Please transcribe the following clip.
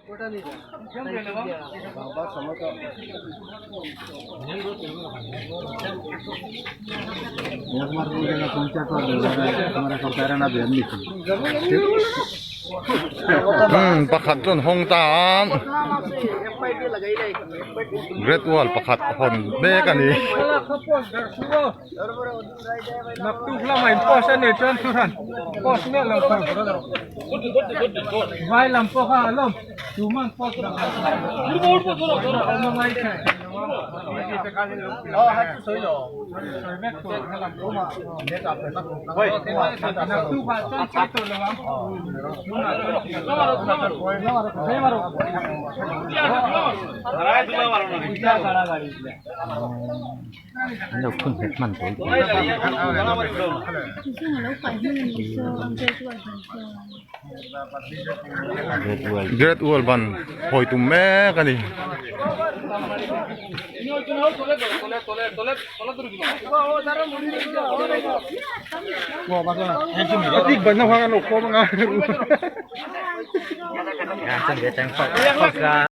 Umm pakhat chuan hawng ta a great wall pakhat hawn mek a ni. Great wall ban hawi tum mek a ni.